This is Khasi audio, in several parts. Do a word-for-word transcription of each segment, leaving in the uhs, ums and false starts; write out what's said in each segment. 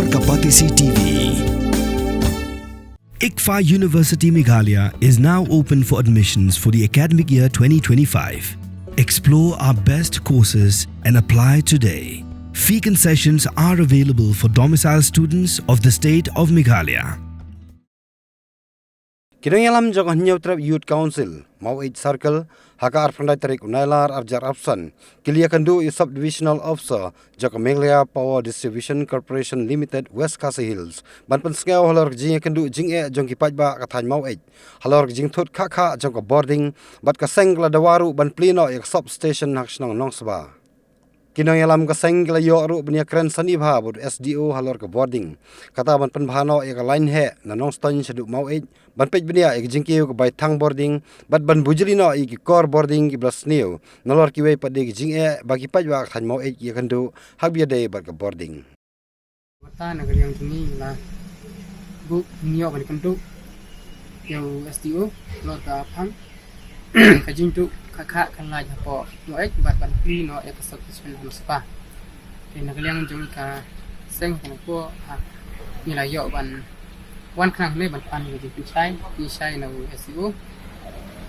Kapatisi T V. ICFAI University Meghalaya is now open for admissions for the academic year twenty twenty-five. Explore our best courses and apply today. Fee concessions are available for domicile students of the state of Meghalaya. Ki nongïalam jong ka Hynñiewtrep Youth Council, Maweit Circle, ha ka arphew khyndai tarik u Nailar arhajar arphew san, ki la ïakynduh ïa u Sub-Divisional Officer jong ka Meghalaya Power Distribution Corporation Limited, West Khasi Hills, ban pynsngew halor ka jingïakynduh jingeh jong ki paidbah ka thaiñ Maweit halor ka jingthut khah khah jong ka bording, bad ka seng ka la dawa ruh ban plie noh ïa ka substation ha ka shnong Nongsba. Ki nongïalam ka seng ki la ïoh ruh ban ïakren sani bha bad u S D O halor ka bording, kata ban pynbha noh ïa ka lain heh na Nongstoiñ shaduh Maweit, ban peit bniah ïa ka jingkiew ka bai thang bording, bad ban bujli noh ïa ki kor bording kiba la sniew, nalor kiwei pat de ki jingeh ba ki paidbah ka thaiñ Maweit ki ïakynduh haba ïadei bad ka bording. Mynta na ka liang jong ngi la buh hynñiew ban kynduh ïa u S D O halor ka phang ka jingduh khah khah ka lait hapoh Maweit bad ban plie noh ïa ka substation ha Nongsba. Te na ka liang jong ka seng ka nongpoh ha ngi la ïoh ban wan khnang ne ban pan ïa ka jingpynshai, jingshai na u S D O.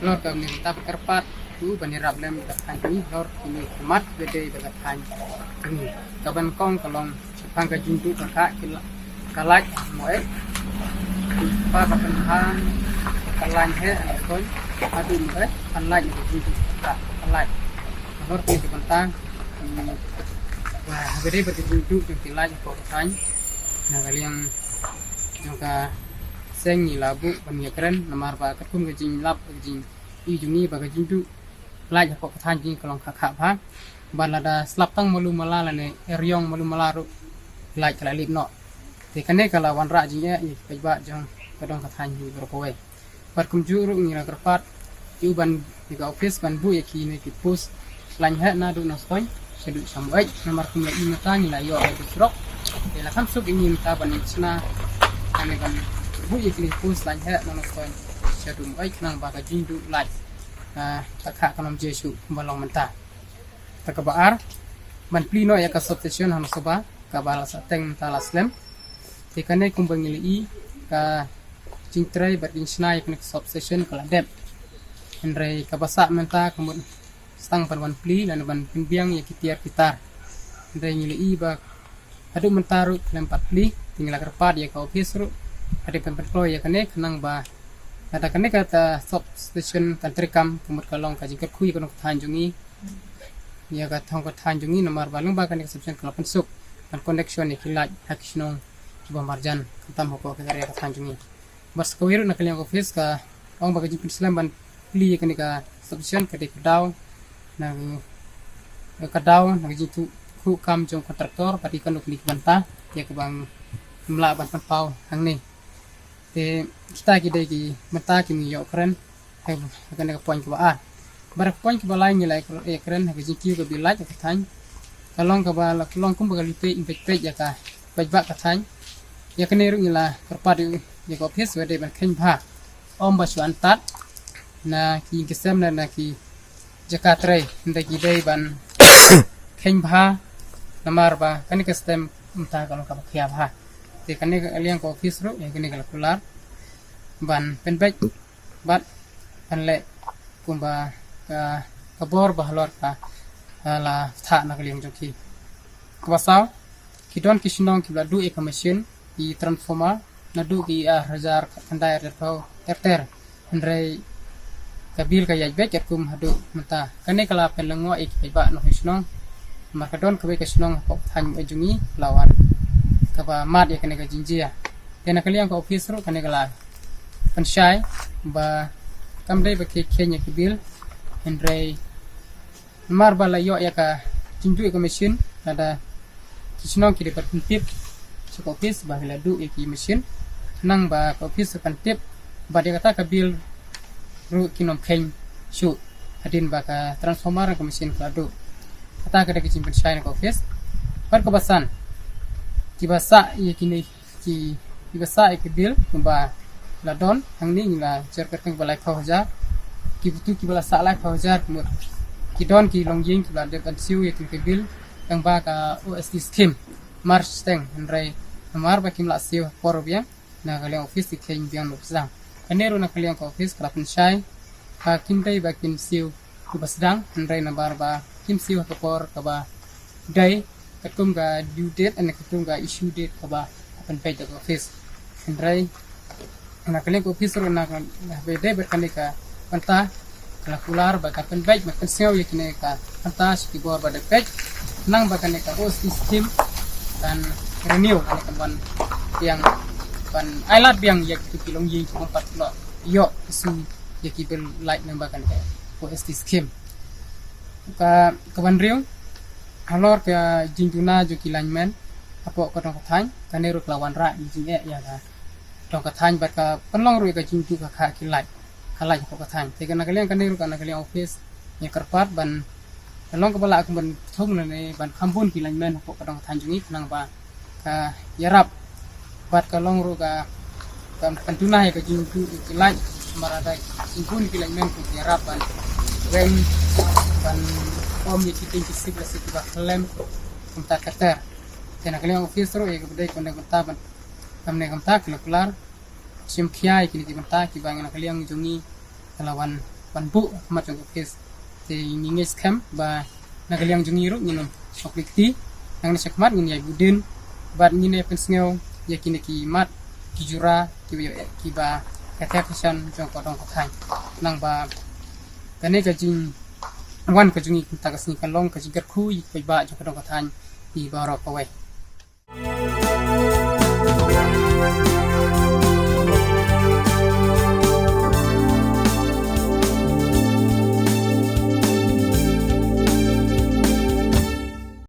Halor kane ka bynta ba kyrpad ïa u ban ïarap lem bad ka thaiñ jong ngi halor kine ki mat ba dei bad ka thaiñ jong ngi. Kaba nyngkong ka long shaphang ka jingduh khah khah ki la-, ka lait ha Maweit. Kyrpad ban pynbha ka lain heh ha Nongstoiñ haduh Maweit, ka lait, ka jingduh khah khah ka lait. Halor kane ka bynta, hmm, ba ha ka dei bad ka jingduh jong ki lait hapoh ka thaiñ, na ka liang jong ka seng ngi la buh ban ïakren, namar ba katkum ka jinglap ka jing i jong ngi ba ka jingduh lait hapoh ka thaiñ jong ngi ka long khah khah bha. Bad lada slap tang malu mala lane eriong malu mala ruh lait ka la lip noh. Te kane ka la wanrah jingeh ïa ki paidbah jong ka dong ka thaiñ hi baroh kawei. Bad kumjuh ruh ngi la kyrpad ïa u ban, ïa ka office ban buh ïa kine ki post lain heh naduh Nongstoiñ shaduh sha Maweit, namar kum la i mynta ngi la ïoh ïa ka surok. Te la kham suk ïa ngi mynta ban ïa shna, kane ban buh ïa kine ki post lain heh na Nongstoiñ shaduh Maweit khnang ba ka jingduh lait, ah, khah khah kan ym jia shuh kumba long mynta. Te kaba ar, ban plie noh ïa ka substation ha Nongsba, kaba la sah teng mynta la slem. Te kane kumba ngi la i, ka jingtrei bad jingshna ïa kane ka substation ka la dep. Hynrei kaba sah mynta ka mut sdang ban wan plie lane ban pynbiang ïa ki tiar ki tar. Hynrei ngi la i ba haduh mynta ruh khlem pat plie, te ngi la kyrpad ïa ka office ruh, haduh ban pynkloi ïa kane khnang ba lada kane kata substation kan treikam, ka mut ka long ka jingkyrkhu ïa ka nongthaw jong ngi, ïa ka thong ka thaiñ jong ngi, namar ba lyngba kane ka substation ka la pynsuk ban connection ïa ki lait ha ki shnong kiba marjan, khamtam hapoh ka area ka thaiñ jong ngi. Bad sa kawei ruh na ka liang ka office ka ong ba ka jingpynslem ban plie ïa kane ka substation ka dei ka daw na ka, ka daw na ka jingthuh kam jong contractor bad ïa kano kano ki bynta ïa kaba ngim lah ban pynpaw hangne. Te kita ki dei ki bynta kiba ngi ïoh kren ha kane ka point kaba ar. Bad ka point kaba lai ngi la ïoh kren ha ka jingkiew ka bill lait ha ka thaiñ. Ka long kaba la, ka long kumba ka lute im peit peit ïa ka paidbah ka thaiñ. Ïa kane ruh ngi la kyrpad ïa ka office ba dei ban kheiñ bha. Ym ba shu antad na ki ïing ki sem na, na ki jaka trei, hynrei ki dei ban kheiñ bha namar ba kane ka stem mynta ka long kaba khia bha. Te kane ka liang ka office ruh ïa kane ka la kular ban pynbeit bad ban leh kumba ka, ka bor ba halor ka, ka la thah na ka liang jong ki. Kaba saw, ki don ki shnong kiba la duh ïa ka machine, ki transformer, naduh ki ar hajar khyndai arphew ter ter. Hynrei ka bill ka ïaid beit katkum haduh mynta. Kane ka la pynlyngngoh ïa ki paidbah nongshong shnong. Namar ka don kawei ka shnong hapoh thaiñ jong ngi la wan kaba mad ïa kane ka jingjia. Te na ka liang ka office ruh kane ka la pynshai ba kam dei ba ki kheiñ ïa ki bill. Hynrei namar ba la ïoh ïa ka jingduh ïa ka machine, lada ki shnong ki dei ban pyntip sha ka office ba ki la duh ïa ki machine, khnang ba ka office kan tip bad ïa kata ka bill ruh kin ym kheiñ shuh hadien ba ka transformer ka machine ka la duh. Kata ka dei ka jingpynshai na ka office. Bad kaba san, kiba sah ïa kine ki, kiba sah ïa ki bill kumba la don hangne ngi la jer kyrteng ba laiphew hajar. Ki bynta kiba la sah laiphew hajar ka mut ki don ki longïing kiba la dep ban siew ïa kine ki bill tang ba ka O S D scheme March teng, hynrei Namar ba kim lah siew ha ka por biang, na ka liang office ki kheiñ biang na u ba sdang. Kane ruh na ka liang ka office ka la pynshai ba kim dei ba kin siew u ba sdang, hynrei namar ba kim siew ha ka por kaba dei, katkum ka due date, ne katkum ka issue date kaba pynpeit da ka office. Hynrei na ka liang ka office ruh na ka, na ka dei bad kane ka bynta, ka la kular ba kan pynpeit, ba kan pynsngew ïa kine ki bynta sha ki bor ba dei peit, khnang ba kane ka O S T scheme kan renew, kane kan wan biang, ban ai lad biang ïa kito ki longïing kiba ym pat lah ïoh issue ïa ki bill light namar kane ka O S T scheme. Ka, kaba hynriew, halor ka jingduna jong ki lineman hapoh ka dong ka thaiñ, kane ruh ka la wanrah ïa ka jingeh ïa ka dong ka thaiñ bad ka pynlong ruh ïa ka jingduh ka khah ki light, ka light hapoh ka thaiñ. Te ka na ka liang kane ruh ka na ka liang office ngi kyrpad ban, ka long kaba lah kumban thung lane ban kham bun ki lineman hapoh ka dong ka thaiñ jong ngi, khnang ba ka ïarap bad ka long ruh ka, ka pynduna ïa ka jingduh ïa ki light, namar lada kim bun ki lineman, ka ïarap ban weng, ban pom ïa ki tieng ki sip lane kiba khlem kumta ter ter. Te na ka liang office ruh ïa kaba dei kumne kumta ban, kumne kumta ki la kular shim khia ïa kine ki bynta kiba na ka liang jong ngi ka la wan, wan buh ha khmat jong ka office. Te ngi ngeit skhem ba na ka liang jong ngi ruh ngin ym shong kti, nangne shakhmat ngin ïai buh dien bad ngin ïai pynsngew ïa kine ki mat ki jura kiba ïoh, kiba ka theh ka shan jong ka dong ka thaiñ, khnang ba kane ka jingwan ka jong ngi kumta ka sngi kan long ka jingkyrkhu ïa ki paidbah jong ka dong ka thaiñ baroh kawei.